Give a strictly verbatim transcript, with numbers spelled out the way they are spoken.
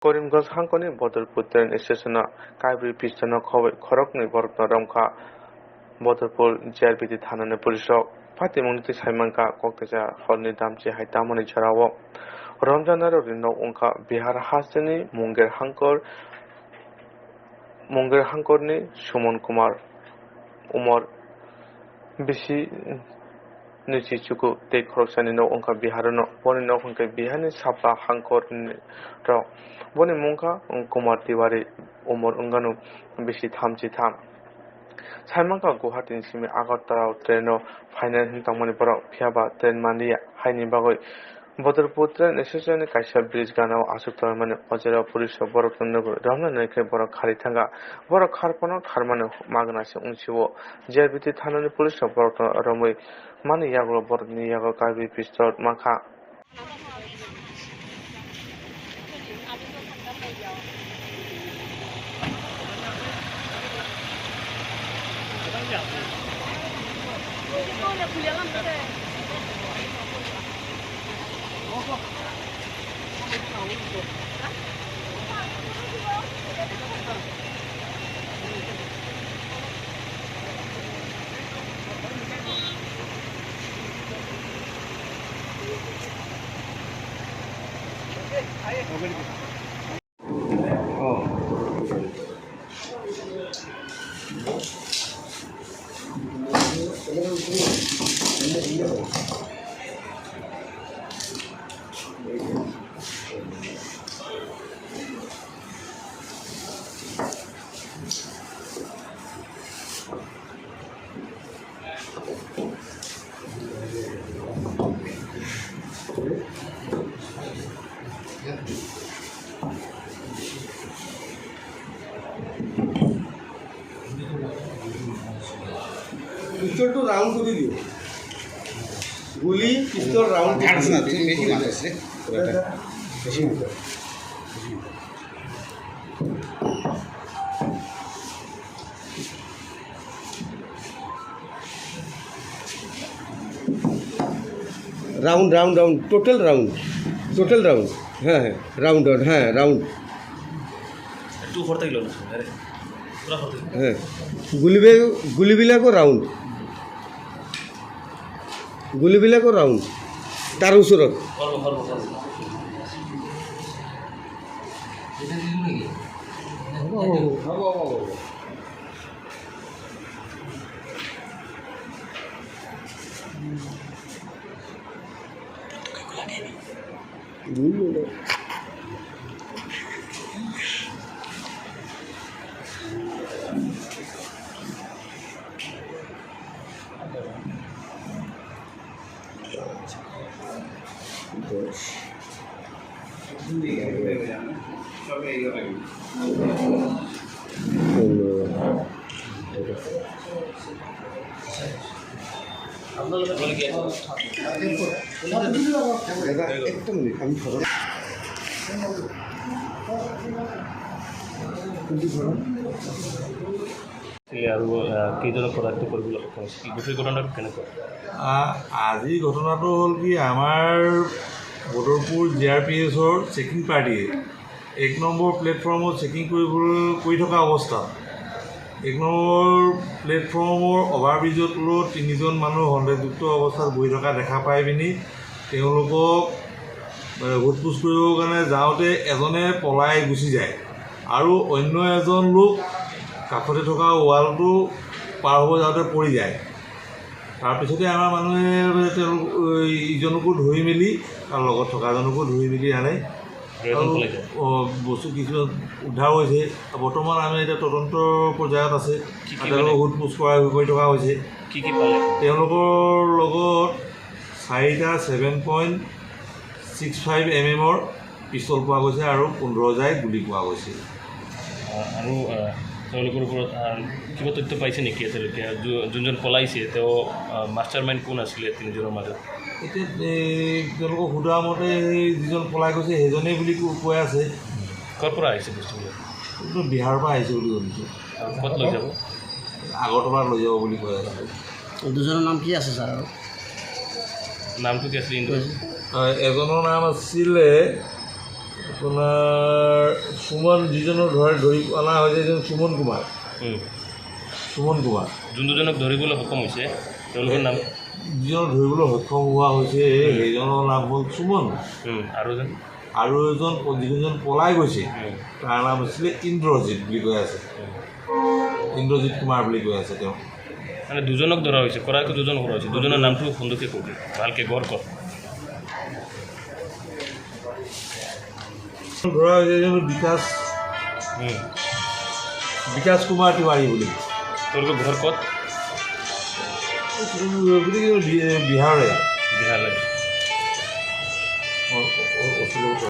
Karimganj hangkoni Bodorpur train station-o kaibrwi pistol-no khobwi khoroknwi borokno romkha Bodorpur G R P T thanani police rok. Patimungni twi saimankha, koktecha horni damchi hai tamoni jorao romjaknairokni nok wngkha Bihar hasteni Munger hangkor, Munger hangkorni Suman Kumar, umor bisi ni chichuku tei khoroksani nok wngkha Bihar-o no. Boni nok hwnkhe Biharni Sapla hangkorni rok. Boni mungkha Kumar Tiwari, umor wngano bisi thamchi tham. Saimankha Guwahati ni simi Agartala o train-o phainai hwn tongmani borok, phiyaba train manliya, haini bagwi Bodorpur train station ni kaisa bridge gana o aswk tongmani, o jora police rok borok no nugwi romna nai khe borok kharwi thangkha. Borok kharphano kharmani magna se wngsio. G R P T thanani police rok borok no romwi mani yagulo borokni yago kaiwi pistol mankha. পিস্তলটো ৰাউণ্ড কৰি দিয়ক। গুলী, পিস্তল ৰাউণ্ড কৰি দিয়ক। Round, round, round, total round, total round. হ্যাঁ, হ্যাঁ, round, round, হ্যাঁ, round. এইটো ওপৰত থাকিলে নহয়, আৰে, পুৰা ওপৰত থাকিলে। হ্যাঁ, গুলিবে-, গুলিবিলাকো ৰাউণ্ড, গুলিবিলাকো ৰাউণ্ড, তাৰ ওচৰত। হ'ব, হ'ব, হ'ব, হ'ব। আৰু, আহ, কেইজনক পদায়ত্ত কৰিবলৈ সক্ষম হৈছে? কি গোটেই ঘটনাটো কেনেকুৱা? আহ, আজিৰ ঘটনাটো হ'ল কি, আমাৰ বদৰপুৰ জি আৰ পি এছৰ চেকিং পাৰ্টিয়ে এক নম্বৰ প্লেটফৰ্মত চেকিং কৰিবলৈ, কৰি থকা অৱস্থাত এক নম্বৰ প্লেটফৰ্মৰ অভাৰব্ৰিজৰ তলত তিনিজন মানুহ সন্দেহযুক্ত অৱস্থাত বহি থকা দেখা পাই পিনি তেওঁলোকক, এ, সোধ পোছ কৰিবৰ কাৰণে যাওঁতে এজনে পলাই গুচি যায় আৰু অন্য এজন লোক কাষতে থকা ৱালটো পাৰ হ'ব যাওঁতে পৰি যায়। তাৰপিছতে আমাৰ মানুহে তেওঁলোক, এই ইজনকো ধৰি মেলি আৰু লগত থকাজনকো ধৰি মেলি আনে। আৰু এজন আৰু, পলাই যায়। অ, বস্তু কিছু উদ্ধাৰ হৈছে। বৰ্তমান আমি এতিয়া তদন্ত পৰ্যায়ত আছে। কি কি তেওঁলোকক মানে সোধ পোছ কৰা, কৰি থকা হৈছে। কি কি পালে? তেওঁলোকৰ লগত চাৰিটা seven point six five M এমৰ পিষ্টল পোৱা গৈছে আৰু পোন্ধৰ জাঁই গুলী পোৱা গৈছে। আহ, আৰু, আহ, তেওঁলোকৰ ওপৰত, আহ, কিবা তথ্য পাইছে নেকি এতিয়ালৈকে? যো-, যোনজন পলাইছে, তেওঁ, আহ, মাষ্টাৰ মাইণ্ড কোন আছিলে তিনিজনৰ মাজত? এতিয়া, এই, তেওঁলোকক সোধা মতে সেই যিজন পলাই গৈছে, সেইজনেই বুলি কো-, কৈ আছে। ক'ৰ পৰা আহিছে বস্তুবিলাক? এইটো বিহাৰৰ পৰা আহিছে বুলি শুনিছোঁ। আৰু ক'ত লৈ যাব? আগৰতলাত লৈ যাব বুলি কৈ আছে। দুজনৰ নাম কি আছে, ছাৰ? নামটো কি আছিলে? ইন্দু? আহ, এজনৰ নাম আছিলে আপোনাৰ সুমন, যিজনক ধৰ-, ধৰি অনা হৈছে, এইজন সুমন কুমাৰ। হুম। সুমন কুমাৰ। যোন দুজনক ধৰিবলৈ সক্ষম হৈছে, তেওঁলোকৰ নাম? যিজনক ধৰিবলৈ সক্ষম হোৱা হৈছে, হুম। সেইজনৰ নাম হ'ল সুমন। হুম, আৰু এজন? আৰু এজন প-, যিজন পলাই গৈছে, হুম। তাৰ নাম আছিলে ইন্দ্ৰজিৎ বুলি কৈ আছে। হুম। ইন্দ্ৰজিৎ কুমাৰ বুলি কৈ আছে তেওঁ। মানে দুজনক ধৰা হৈছে, কৰাইকৈ দুজন ধৰা হৈছে, দুজনৰ নামটো সুন্দৰকৈ কওক, ভালকৈ গড় কওক। ধৰা হৈছে এজন বিকাশ, হুম। বিকাশ কুমাৰ তিৱাৰী বুলি। তেওঁলোকৰ ঘৰ ক'ত? বি-, বিহাৰৰে। বিহাৰৰে। অ, অ, অ,